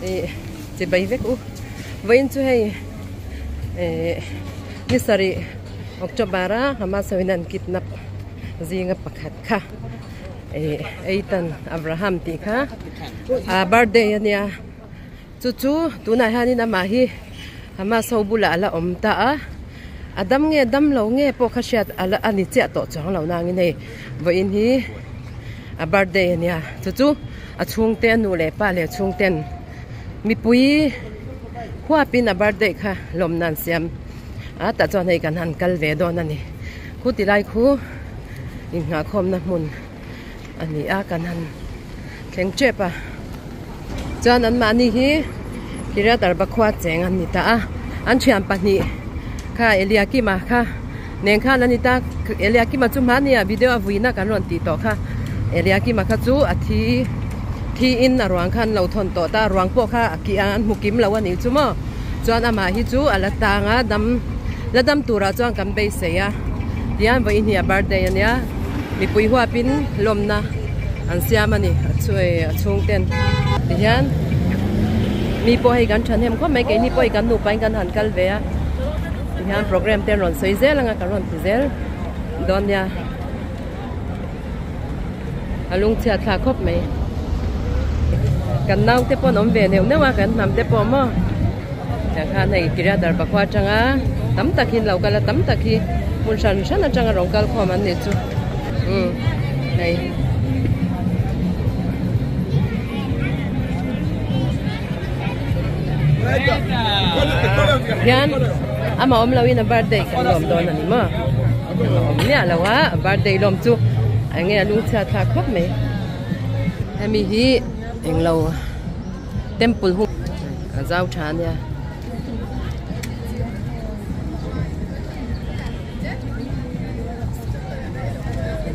Ih chibai vek u. Vawiin chu hei eh ni sarih October a Hamas ho in an kidnap zinga pakhat kha ih Eitan Abraham tih kha a birthday a nia. Chu chu tunah hianin amah hi Hamas ho bulah a la awm ta a, a dam nge dam lo nge pawh kha hriat a la a ni chiah tawh chuang lo nangin hei vawiin hi a birthday a nia chu chu a chhungte a nu leh pa leh chhungten mipui huapin a birthday kha lawm nan siam a tah chuan hei kan han kal ve dawn a ni khu ti lai khu inghahkhawmna hmun. A ni a kan han thleng tep a chuan an mahni hi Kiryat Arba khua cheng an ni ta a an thian pahnih kha Eliakima kha nen khan an ni ta Eliakima chu hmani ah video a vuina kan rawn tih tawh kha Eliakima kha chu a thi thi in a ruang kha an lo thawn tawh ta a ruang pawh kha a ki a an hmu kim lo a nih chu maw chuan amah hi chu a la tang a dam la dam turah chuan kan beisei a tihian vawiin hi a birthday a nia. Mipui huapin lawmna an siam a ni a chhung ten tihian mi pawh hei kan thahnem khawp mai keini pawh hi kan nupa in kan han kal ve a tihian program te an rawn sawi zel anga kan rawn ti zel dawn nia a lungchhiat thlak khawp mai kan naute pawh an awm ve neuh neuh a kan hnam te pawh maw tiang khan hei Kiryat Arba khua atanga tam tak hi an lo kal a tam tak hi hmun hran hran atanga rawn kal khawm an nih chu umm hei. Hian amah awm loin a birthday kan lawm dawn a ni maw amah awm miah lo a a birthday lawm chu eng nge a lungchhiat thlak khawp mai hemi hi englo temple hung a zau tha a nia.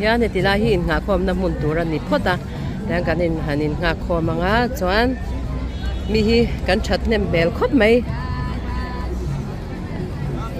Hian heti lai hi inngahkhawmna hmun tur a ni phawt a tiang kan in han innghakkhawm ang a chuan mi hi kan that hnem hmel khawp mai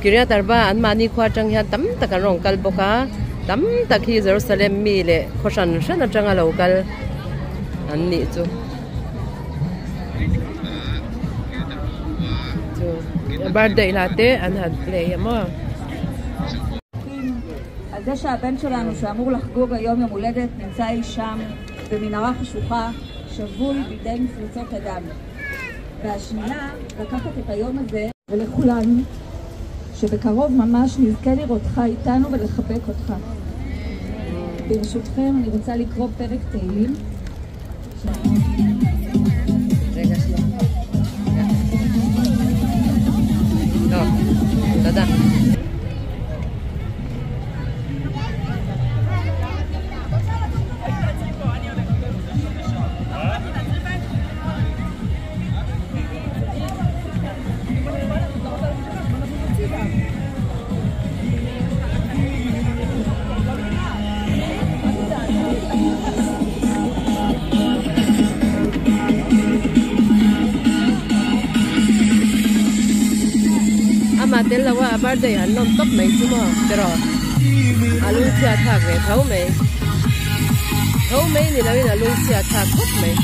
Kiryat Arba an mahni khua atang hian tam tak an rawn kal bawk a tam tak hi Jerusalem mi leh khaw hran hran atanga lo kal an nih chu. Chu birthday hla te an han play a maw. על זה שהבן שלנו שאמור לחגוג היום יום הולדת נמצא אי שם במנהרה חשוכה שבוי בידי מפלצות אדם. והשנייה, לקחת את היום הזה ולכולנו שבקרוב ממש נזכה לראותך איתנו ולחבק אותך. ברשותכם אני רוצה לקרוא פרק תהילים. רגע, שנייה. טוב, תודה. Amah tel lo a a birthday an lawm tawp mai chu maw tiraw a lungchhiat thlak ve tho mai tho mai ni loin a lungchhiat thlak khawp mai.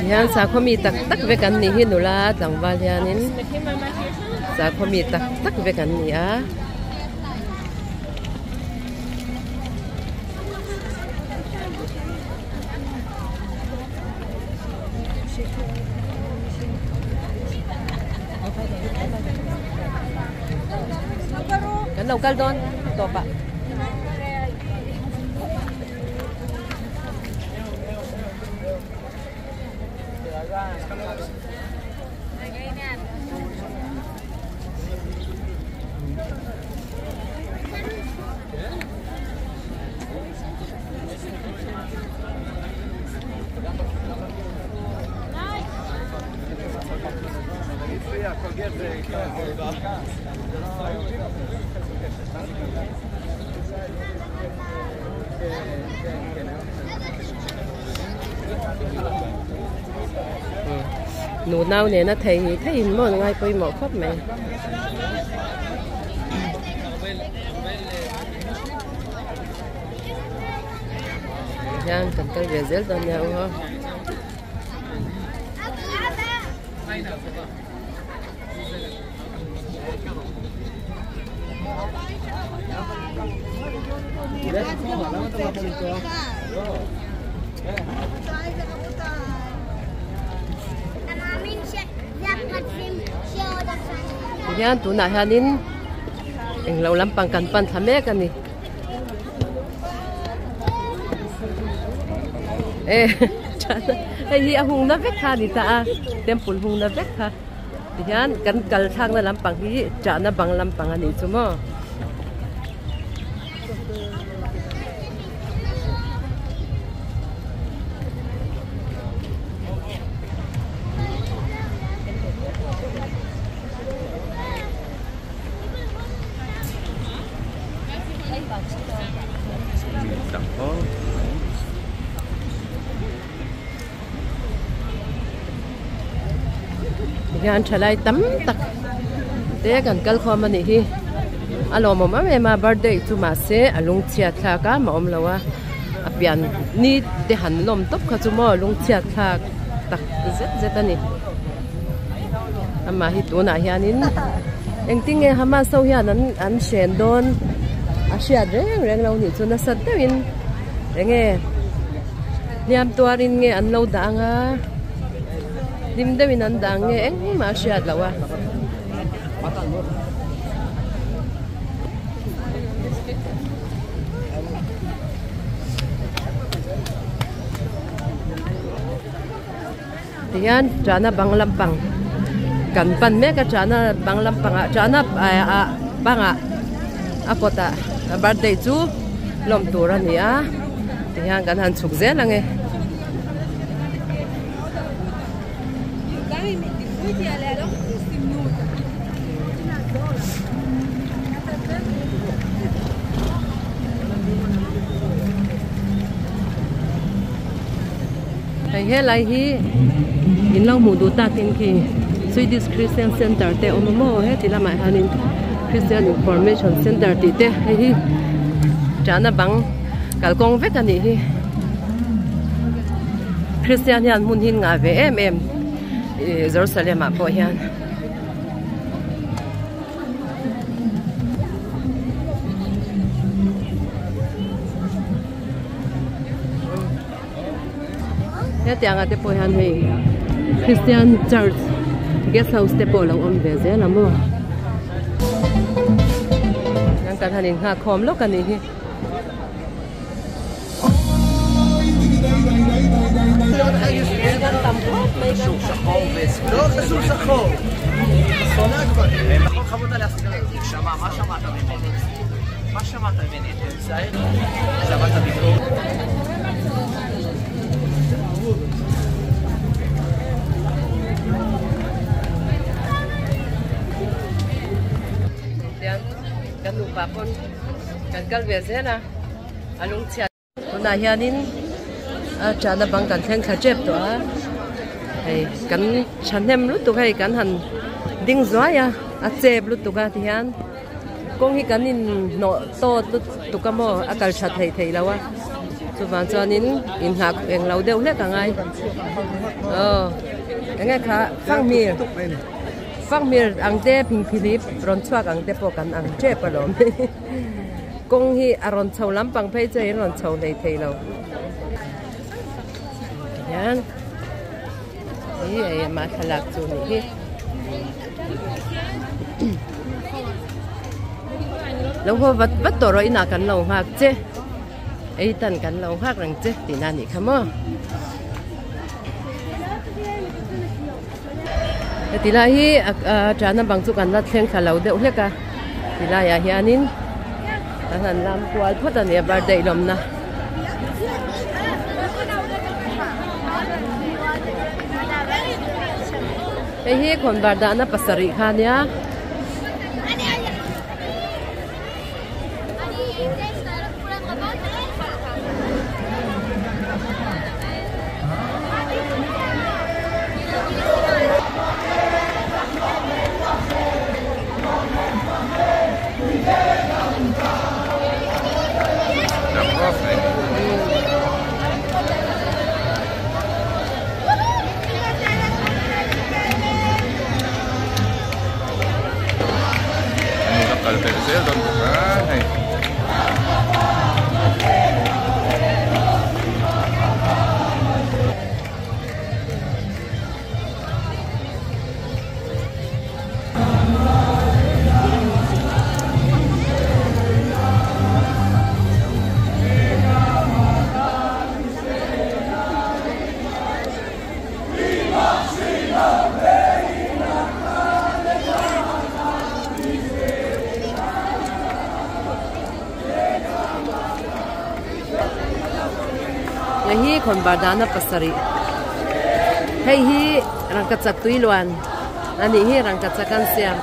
Hian sakhaw mi tak tak vek an nih hi nula tlangval hianin sakhaw mi tak tak vek an ni a. Kan lo kal dawn tawp ah. Nu nau nena thei hi theiin maw an ngai pawimawh khawp mai. Hian kan kal ve zel dawn nia u haw. Tihian tunah hianin englo lampang kan pan thla mek a ni. E hei hi a hungna vek kha a ni ta a temple hungna vek kha tihian kan kal thlakna lampang hi chahna bang lampang a nih chu maw. Hian thalai tam tak te kan kal khawm a nih hi a lawmawm em em a birthday chu mahse a lungchhiat thlak a mah awm lo a a pian ni te han lawm tawp kha chu maw lungchhiat thlak tak zet zet a ni amah hi tunah hianin engtin nge Hamas ho hian an an hren dawn a hriat reng reng lo nih chu nasa deuhin enge hliam tuarin nge an lo dah ang a hlim deuhin an dah ang nge engmah a hriat loh a. Tihian chahna bang lampang kan pan mek a chahna bang lampangah chahna ah bangah a kawtah birthday chu lawm tur a ni a tihian kan han chhuk zel ang e. Hei helai hi in lo hmuh duh tak in khi Swedish Christian Center te a awm a maw heti lamah hianin Christian Information Center tih te hei hi chahna bang kalkawng vek a nih hi Christian hian hmun hi an ngah ve em em ih Jerusalem ah pawh hian. Hetiang ah te pawh hian hei Christian church guest house te pawh a lo awm ve zel a maw an kan han innghak khawm lawk a nih hi. Kan nupa pawn kan kal ve zel a a lungchhiat tunah hianin a chahna bang kan thleng thla tep tawh a hei kan thahnem lutuk hei kan han ding zuai a a chep lutuk a tihian. Kawng hi kan inhnawh tawt lutuk a maw a kal tha theih theih lo a chuvang chuanin inhah eng lo deuh hlek a ngai aw eng nge kha fanghmir fanghmir ang te phingphilip rawn chhuak ang te pawh kan ang tep alawm kawng hi a rawn chho lampang phei chu in rawn chho hlei thei lo hian hi hei amah thlalak chu a nih hi. Lo haw vat vat tawh rawh inah kan lo nghak che ei tan kan lo nghak reng che tihna a nih kha maw. Heti lai hi a tana bang chu kan la thleng thla lo deuh hlek a ti laiah hianin an han lam kual phawt a ni a birthday lawmna. Hei hi khawnvar dahna pasarih kha ania. Kal belh zel dawn bawk a hei. Hei hi khawnvar dahna pasarih hei hi rangkachak tui luan a nih hi rangkachak an siam.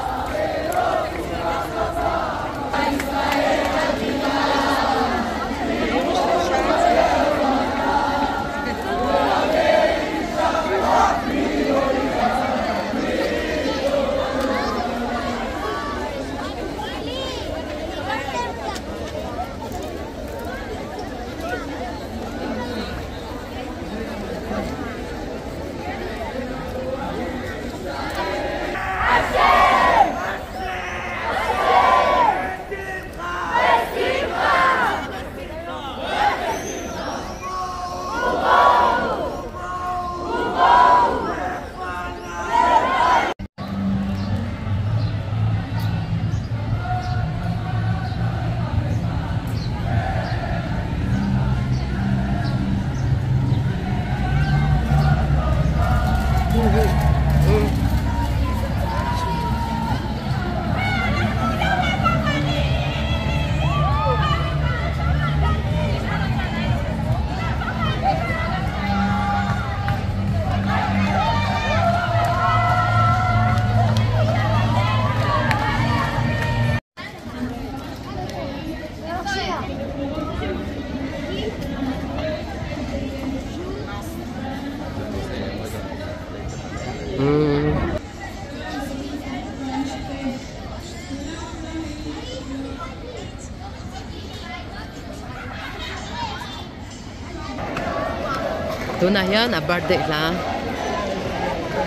Tunah hian a birthday hla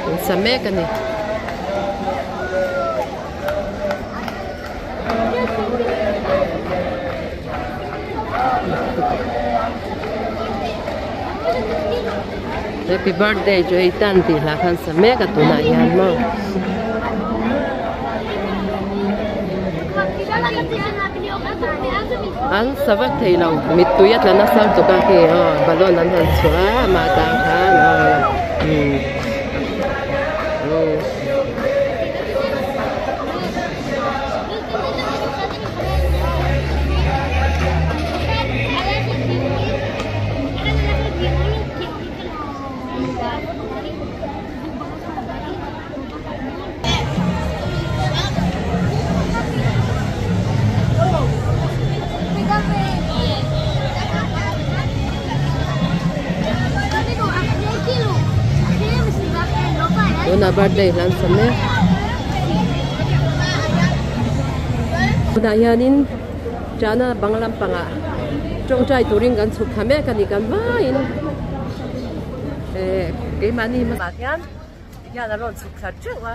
an sa mek a ni. Happy birthday chu hei tan tih hla khan sa mek a tunah hian maw. An sa vak thei lo mittui a tla nasa lutuk a khi aw balloon an han chhuah a amah tang khan aw umm umm. Tuna birthday hlan sa mek tunah hianin chana bang lampangah tawngtai turin kan chhuk thla mek a ni kan vaiin eh keimahni hmasah hian Hian a rawn chhuk thla teuh a,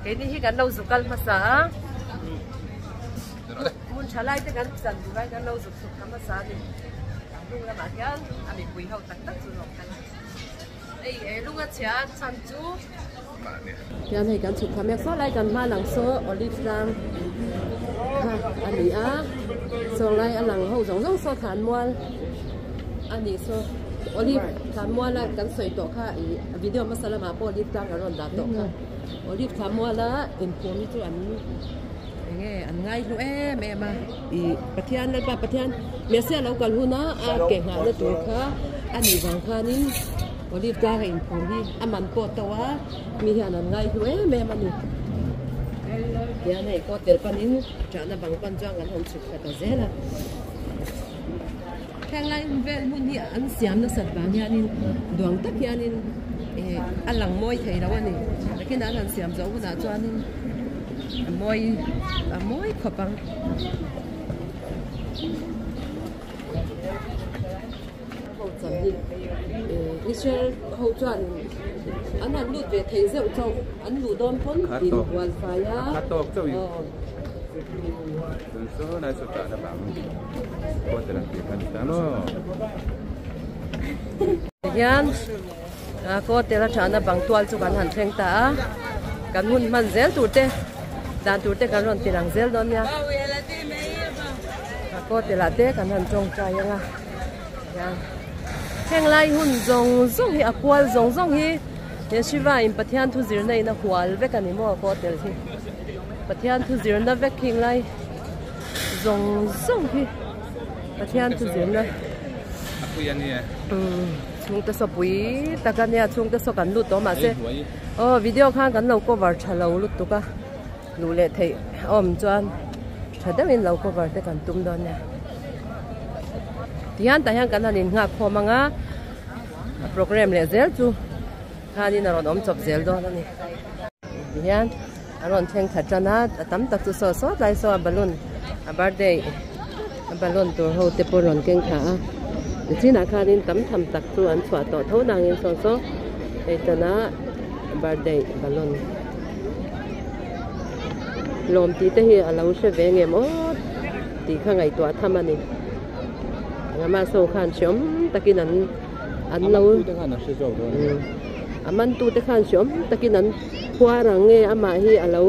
keini hi kan lo zuk kal hmasa a, hmun tha lai te kan chan duh lai kan lo zuk chhuk thla hmasa a ni, hnung lamah hian a mipui ho tak tak chu an awm kal a, hei he lunga chhia a chhan chu hian hei kan chhuk thla mek saw lai kan hma lang saw olive tlang kha a ni a, saw lai a lang ho zawng zawng saw thlan mual a nih saw. Olive thlan muala kan sawi tawh kha ih video hmasa lamah pawh olive tlang kan rawn dah tawh kha. Olive thla muala inphum hi chu an enge an ngai hlu em em a ih Pathian Lalpa Pathian Messiah lo kal huna a ke nghahna tur kha a nih vang khanin Olive tlanga inphum hi a man pawh to a mi hian an ngai hlu em em a ni. Tihian hei kaw tel panin ṭahna bang pan chuan kan rawn chhuk thla ta zel a. Heng lai vel hmun hi an siam nasat vang hianin duang tak hianin eh a lang mawi thei lo a ni. Takin an han siam zawh hunah chuanin a mawi a mawi khawp ang. Ho chan hi eh Israel ho chuan an han lut ve thei zeuh chauh an luh dawn pawn inbual fai a. Tihian kaw tel a thahna bang tual chu kan han thleng ta a, kan hun hman zel tur te dan tur te kan rawn ti lang zel dawn nia. Kaw telah te kan han tawngtai ang a, tihian heng lai hun zawng zawng hi a kual zawng zawng hi he Shiva in Pathian thu zirna in a hual vek a ni maw kaw tel hi. Pathian thu zirna vek hing lai zawng zawng hi Pathian thu zirna chhungte saw pui tak a nia chhungte saw kan lut tawh mahse aw video khan kan lo cover tha lo lutuk a luh leh theih a awm chuan tha deuhin lo cover te kan tum dawn nia tihian tah hian kan han innghak khawm ang a program leh zel chu khanin a rawn awm chawp zel dawn a ni. Tihian a rawn thleng khat tan a, a tam tak chu saw sawt lai saw a balloon a birthday a balloon tur ho te pawh rawn keng thla a nichinah khanin tam tham tak chu an chhuah tawh tho nangin saw saw hei tana birthday balloon lawm tih te hi a lo hre ve ngem aw tih kha ngaihtuah tham a ni engah saw khan hreawm takin an an lo. A mantute khan hreawm takin an phuar ang nge amah hi a lo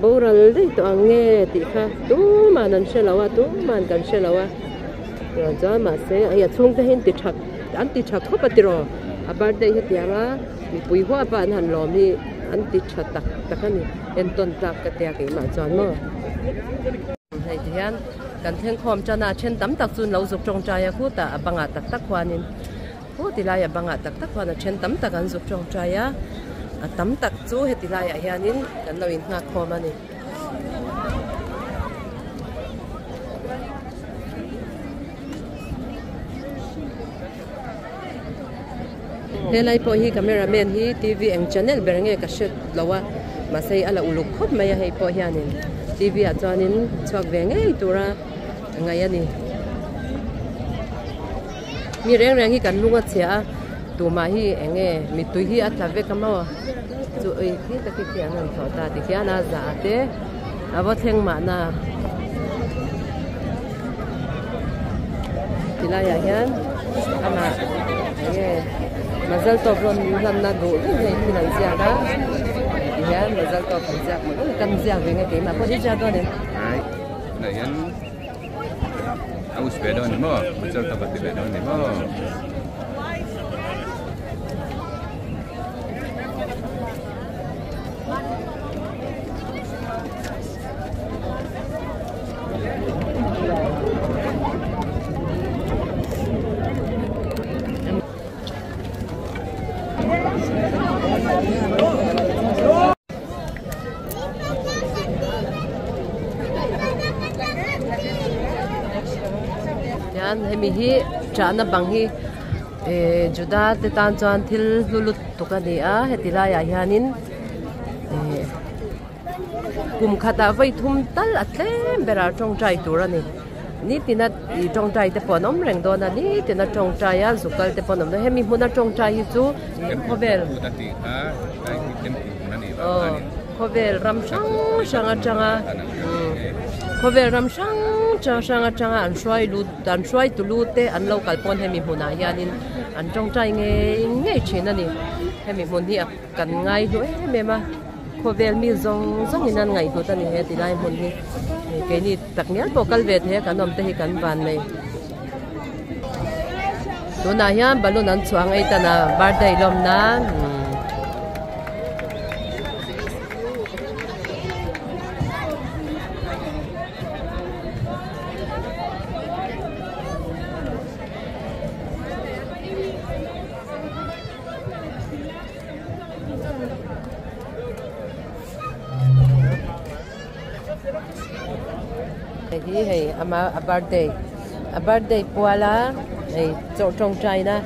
boral daih tawh ang nge tih kha tuman an hre lo a, tuman kan hre lo a. Chuan chuan mahse hei a chhungte hi an ti tha an ti tha khawp a tiraw a birthday hetiang a mipui huap a an han lawm hi an ti tha tak tak a ni entawn tlak ka tia keimah chuan maw. Hei ti hian kan thlengkhawm tan a then tam tak chu an lo zuk tawngtai a khutah a bangah tak tak khuanin. Aw ti laiah bangah tak tak huan a then tam tak an zuk tawngtai a, a tam tak chu heti laiah hianin kan lo inghak khawm a ni. Helai pawh hi camera man hi TV eng channel ber nge ka hre lo a, mahse a la uluk khawp mai a hei pawh hianin TV ah chuanin chhuak ve ngei tura ngaih a ni. Mi reng reng hi kan lung a chhia a, tumah hi eng nge mittui hi a tla vek a maw chu ui khi tak hi khi an rawn thlawh ta ti khian a zah te a va thleng mahna ti laiah hian amah eng nge mazal tawp rawn hlanna duh reng hei thil an ziak a ti hian mazal tawp an ziak mawlh mawlh kan ziak ve nge keimah pawh hi ziak dawn em. A us ve dawn ni maw? Motor ka va ti ve dawn ni maw? Tian hemi hi chahna bang hi eh Juda te tan chuan thil hlu lutuk a ni a heti laiah hianin eh kum khatah vawi thum tal a tlem berah tawngtai tur a ni. Nitina ih tawngtai te pawh an awm reng dawn a nitina tawngtai a zuk kal te pawh an awm dawn a hemi hmuna tawngtai hi chu khawvel aw khawvel ram hrang hrang atanga khawvel ram hrang hrang atanga an hruai lut an hruai tu lut te an lo kal pawn hemi hmunah hianin an tawngtai ngei ngei thin a ni hemi hmun hi a kan ngai hlu em em a khawvel mi zawng zawngin an ngaihhlut a ni he tilai hmun hi keini tak ngial pawh kal ve thei a kan awm te hi kan van nei tunah hian balloon an chhuang ei tan a birthday lawm nan. hi hei ama a birthday a birthday puala hei chaw tawngtaina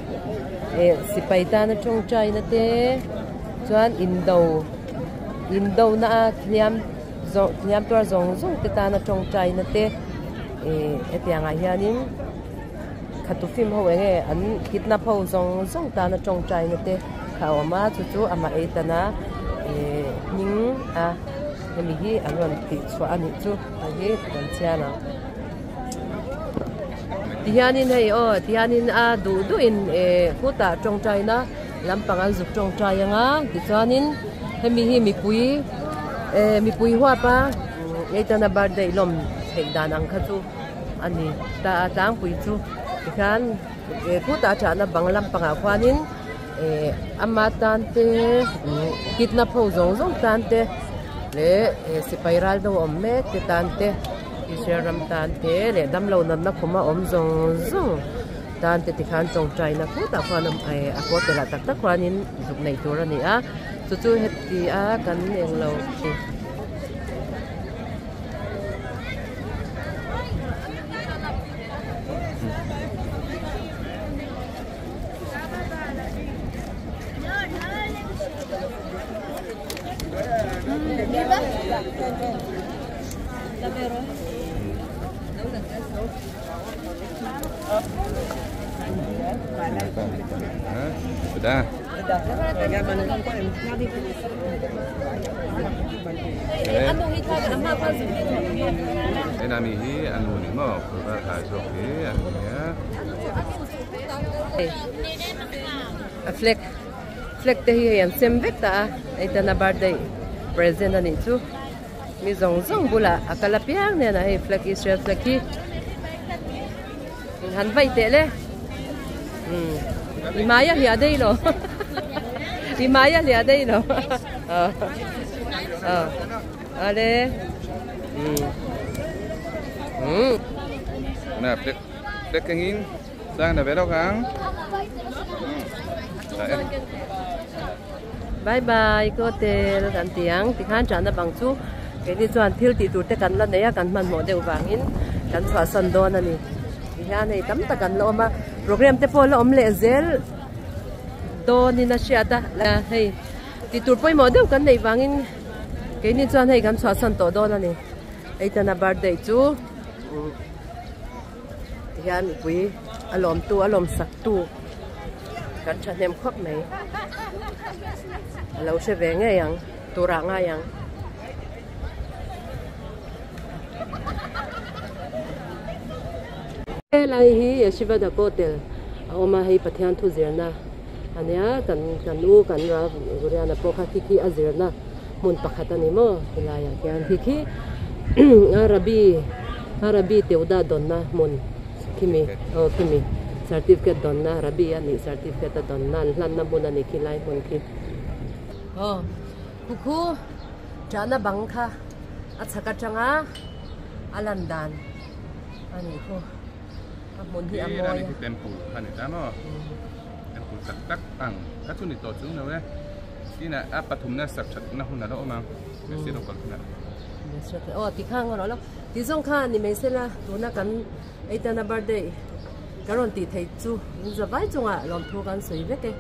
eh sipai tana tawngtaina te chuan indo indo na a hliam zawng hliam tuar zawng zawng te tana tawngtaina te eh hetiang ah hianin khatu film ho eng nge an kidnap ho zawng zawng tana tawngtaina te kha a awm a chu chu amah ei tana eh hming a hemi hi an rawn tih chhuah a nih chu hei hi kan chhiar ang tihianin hei aw tihianin a duh duhin eh khutah tawngtaina lampang an zuk tawngtai anga tichuanin hemi hi mipui eh mipui huap a eitana birthday lawm theih dan ang kha chu a ni ta a tlangpui chu tikhian eh khutah chahna bang lampangah khuanin eh ama tan te kidnap ho zawng zawng tan te leh eh sipai ral deuh awm mek te tan te Israel ram tan te leh damlo natna khuma awm zawng zawng tan te tikhan tawngtaina khutah khuan eh a kaw telah tak tak khuanin zuk nei tur a ni a chu chu heti a kan englo. Enami hi a nu ni maw kawr ha zawk hi a nia. A flag flag te hi hei an sem vek ta a hei tan a birthday present a nih chu mi zawng zawng bulah a kal apiang nen a hei flag Israel flag hi han vaih teh le umm i hmai a hliah daih lo i hmai a hliah daih lo aw ale umm umm na flag flag kengin sang na ve lawk ang Bye bye Kotel kan ti ang tikhan chahna bang chu keini chuan thil tih tur te kan la nei a kan hmanhmawh deuh vangin kan chhuahsan dawn a ni tihian hei tam tak an la awm a program te pawh la awm leh zel dawnin a hriat a hei tih tur pawimawh deuh kan neih vangin keini chuan hei kan chhuahsan tawh dawn a ni Eitana birthday chu. Tihian mipui a lawmtu a lawm saktu kan thahnem khawp mai a lo hre ve ngei ang turah ngai ang. Helai hi Yeshiva Dakotel a awm a hei Pathian thu zirna a nia kan kan u kan Rav Guriana pawh kha khi khi a zirna hmun pakhat a ni maw helaiah khian khi khi a Rabbi a Rabbi Teuda dawnna hmun khimi aw khimi certificate dawnna Rabbi a nih certificate a dawnna an hlanna hmun a ni khi lai hmun khi aw khu khu chahna bang kha a chhak atanga a lan dan a nih khu a hmun hi a mawi a. Temple kha ni ta maw temple tak tak ang kha chu ni tawh chung lo e. Tinah a pathumna sak thatna hun a lo awm ang Messi lo kal hunah. Aw ti kha ngaw lo ti zawng kha ni mai sela tuna kan Eitana birthday ka rawn tih theih chu in za vai chungah lawmthu kan sawi vek e.